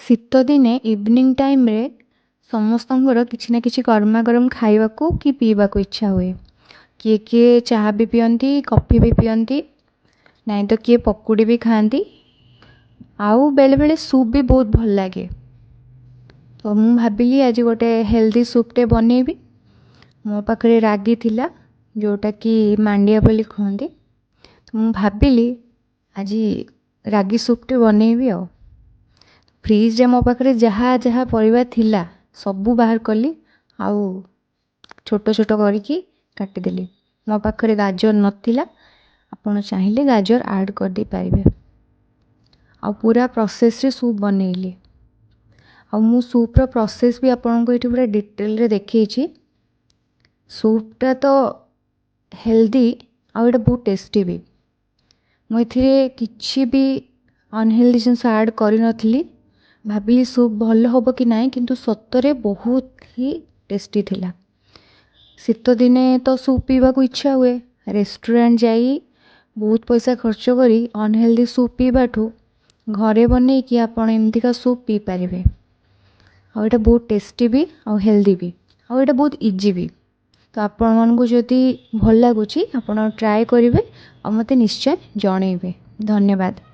ଶୀତଦିନେ ଇଭିନିଂ ଟାଇମ୍ରେ ସମସ୍ତଙ୍କର କିଛି ନା କିଛି ଗରମା ଗରମ ଖାଇବାକୁ କି ପିଇବାକୁ ଇଚ୍ଛା ହୁଏ। କିଏ କିଏ ଚାହା ବି ପିଅନ୍ତି, କଫି ବି ପିଅନ୍ତି, ନାଇଁ ତ କିଏ ପକୁଡ଼ି ବି ଖାଆନ୍ତି। ଆଉ ବେଳେବେଳେ ସୁପ୍ ବି ବହୁତ ଭଲ ଲାଗେ। ତ ମୁଁ ଭାବିଲି ଆଜି ଗୋଟେ ହେଲ୍ଦି ସୁପ୍ଟେ ବନେଇବି। ମୋ ପାଖରେ ରାଗି ଥିଲା, ଯେଉଁଟାକି ମାଣ୍ଡିଆ ବୋଲି କୁହନ୍ତି। ତ ମୁଁ ଭାବିଲି ଆଜି ରାଗି ସୁପ୍ଟେ ବନେଇବି। ଆଉ ଫ୍ରିଜ୍ରେ ମୋ ପାଖରେ ଯାହା ଯାହା ପରିବା ଥିଲା, ସବୁ ବାହାର କଲି ଆଉ ଛୋଟ ଛୋଟ କରିକି କାଟିଦେଲି। ମୋ ପାଖରେ ଗାଜର ନଥିଲା, ଆପଣ ଚାହିଁଲେ ଗାଜର ଆଡ଼୍ କରିଦେଇପାରିବେ। ଆଉ ପୁରା ପ୍ରୋସେସ୍ରେ ସୁପ୍ ବନେଇଲି। ଆଉ ମୁଁ ସୁପ୍ର ପ୍ରୋସେସ୍ ବି ଆପଣଙ୍କୁ ଏଇଠି ପୁରା ଡିଟେଲରେ ଦେଖେଇଛି। ସୁପ୍ଟା ତ ହେଲ୍ଦି ଆଉ ଏଇଟା ବହୁତ ଟେଷ୍ଟି ବି। ମୁଁ ଏଥିରେ କିଛି ବି ଅନହେଲ୍ଦି ଜିନିଷ ଆଡ଼୍ କରିନଥିଲି। ଭାବିଲି ସୁପ୍ ଭଲ ହେବ କି ନାହିଁ, କିନ୍ତୁ ସତରେ ବହୁତ ହି ଟେଷ୍ଟି ଥିଲା। ଶୀତଦିନେ ତ ସୁପ୍ ପିଇବାକୁ ଇଚ୍ଛା ହୁଏ। ରେଷ୍ଟୁରାଣ୍ଟ ଯାଇ ବହୁତ ପଇସା ଖର୍ଚ୍ଚ କରି ଅନହେଲ୍ଦି ସୁପ୍ ପିଇବାଠୁ ଘରେ ବନେଇକି ଆପଣ ଏମିତିକା ସୁପ୍ ପିଇପାରିବେ। ଆଉ ଏଇଟା ବହୁତ ଟେଷ୍ଟି ବି ଆଉ ହେଲ୍ଦି ବି, ଆଉ ଏଇଟା ବହୁତ ଇଜି ବି। ତ ଆପଣମାନଙ୍କୁ ଯଦି ଭଲ ଲାଗୁଛି, ଆପଣ ଟ୍ରାଏ କରିବେ ଆଉ ମୋତେ ନିଶ୍ଚୟ ଜଣେଇବେ। ଧନ୍ୟବାଦ।